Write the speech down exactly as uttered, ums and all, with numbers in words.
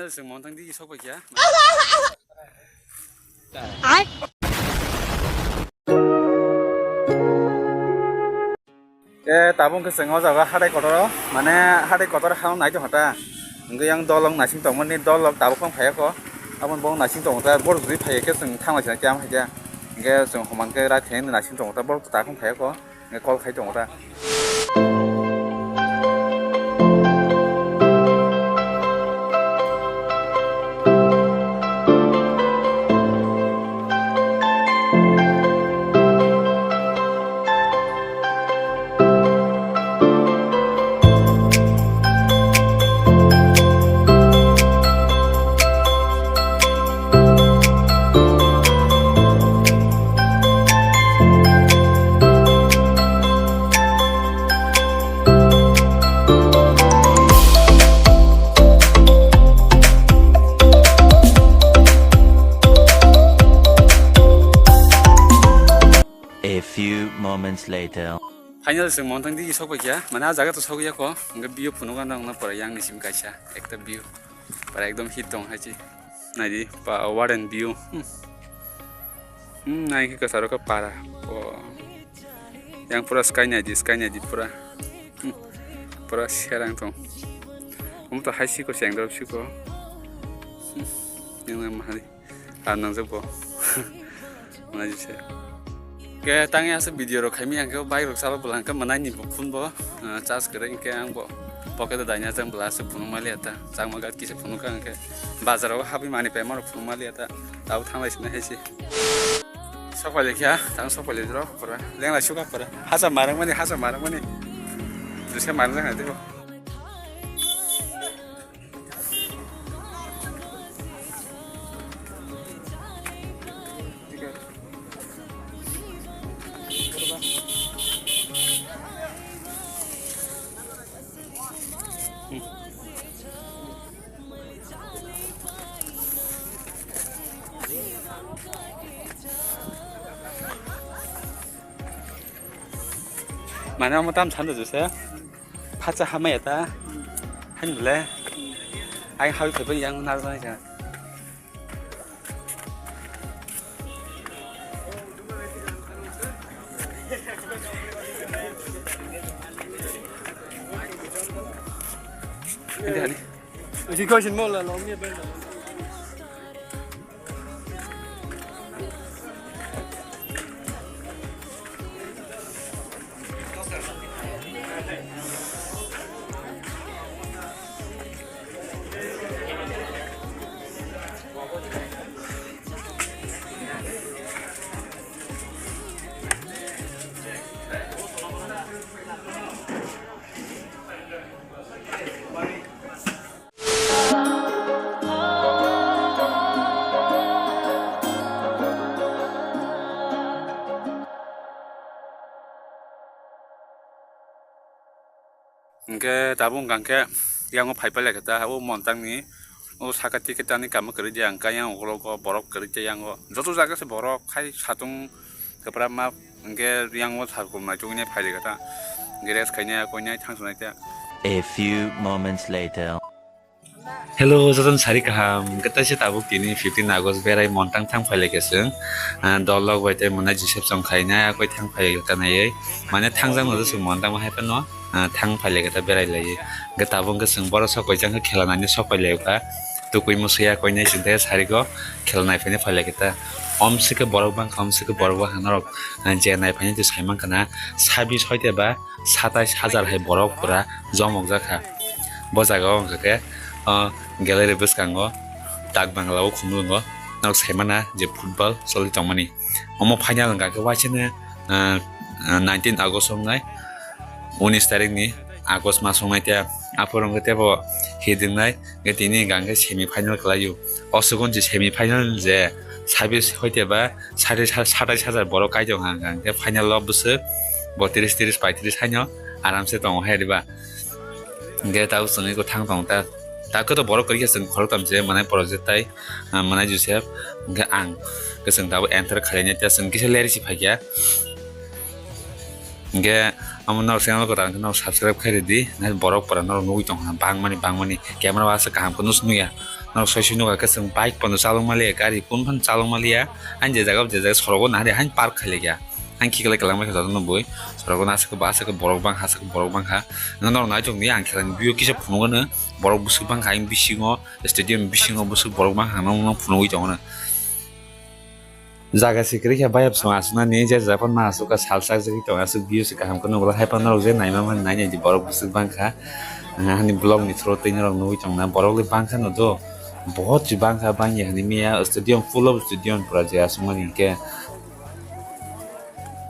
Chwng montang di sok bai kha. Tei tabuk khe chwng o jaga hatai kotor o, mane hatai kotor o hano nai tongkha ta. Hwnkhe yang dolong naising tongmani dolok tabuk phano phaiya kho. Aboni bo naising tongo ta, borok jui phaiya khe chwng thanglaisina khe ama hai khe. Hwnkhe chwng homan khe rat khe naising tongo ta, borok ta phano phaiya kho. Hwnkhe call khai tongo ta. A few moments later. Final chwng montang di sok bai kha, mane ah jaga to sok ya kho, hwnkhe view phunuk gana wngna pore yang ni simi kaisa ekta view, pore ekdom hit tong hai chi, nai di pa Warden view. Hmm. Hmm, nai khe kwcharo khe para. Oh. Yang pura sky nai di, sky nai di pura. Hmm. Pura serang tong. Omo to hai siko cheng doro siko. Hmm. Yang nang mahari. Ah, nang jabo. Mana jise. Ke tangi asa video rok khaimi yang ke bike rok salo bolang ke manai ni phone bo, ah, charge kere ke ang bo pocket o daina jang bela se phunuk mali ata. Changma gat kisa phunuk ang ke bazar o habi mani pema rok phunuk mali ata. Tabo thanglai sina hai se. Sokphailai kha, tang sokphailai rw, pura. Lenglai suka, pura. Hasa marang mani, hasa marang mani. Jusa marang jang hai tebo. Mane omo tam sando jese. Phacha hamaya ta. Hani bole. Ai hawi phaiba yang narwknai sa. Ani, ani. Isi koisin mo la lo mi ben. Hingke tabuk hingka khe yango phai pailai khe ta, o montang ni o saka ticket ani kama kwrwi de, hingka yang ukulok o borok kwrwi de yango, joto jaga se borok hai satung kwbra ma, hingke yango satung naituknai phailai khe ta, hingke rest khainai koinai thang sunai ta. A few moments later. Hello, jotono sari kaham. Hwnkhe taisa tabuk tini fifteen August berai montang thang phailai khe chwng, ah, dolok bai tei mwnai Joseph chong khainai, akoi thang phailai khe ta naiwi. Mane thangjak no chwng montang hai phano, ah, thang phailai khe ta berai laiwi. Hwnkhe tabuk hwnkhe chwng borok sok koichang khe khela naina sok pailai kha. Tukui mwsui akoi nai chwng tei sari go khela nai phaina phailai khe ta. Om swkhe borok bangkha, om swkhe borok bangkha norok, ah, je nai phaina twi sai mankha na. Sabi soite ba satais hajar hai borok pura jomok jakha. Bo jaga o wngkha khe, o, gallery bwskango dak bangla o khumlungo norok saimana je football choli tongmani. Omo final wngkha khe waisano, ah, ah, nineteen August wngnai, unis tarik ni August mas wngnai, tei aphuru wngkha teibo hidingnai. Hingke tini hingka hingke semi final khlai o. O swkang je semi final je sabis hoite ba satais, satais hajar borok kaitor hingka hingke final o bwswk bo tris tris paitris haino aram se tongo hai riba. Hingke tabuk chwngwi kwthang tong ta, ta kwto borok kwrwi khe chwng khoroktham se mwnai Project tai, ah, mwnai Joseph, hingke ang khe chwng tabuk enter khlainai ta chwng kisa leri si phaikha. Hingke amo norok channel kwtal hwnkhe norok subscribe khai rwdi, nai borok pora norok nugwi tongkha bangmani bangmani camera o aswk kaham khe nw swnwi ya, Norok soi soi nukha khe chwng bike pono chalok maliya, gari kun phano chalok maliya. Ang je jaga je jaga sorogo nahari hain park khailaiya. Ang khiklai kwlangbai kha jotono bui. Sorogo aswk aswk borok bangkha, aswk borok bangkha. Norok naitok ni ang khe view kisa phunukgwno borok bwswk bangkha ang bisingo, stadium bisingo bwswk borok bangkha no phunugwi tongo. Jaga se kwrwi khe bayap song aswknani je japan ma aswk kha sal sak jagwi tongo aswk view se kaham khe nukla haiphano norok je naima mani nainai di borok bwswk bangkha. Ani vlog ni through tei norok nugwi tongna borok le bangkha no do. Bohot se bangkha bangya hinwi miya stadium full of stadium pura je aswk mani hinkhe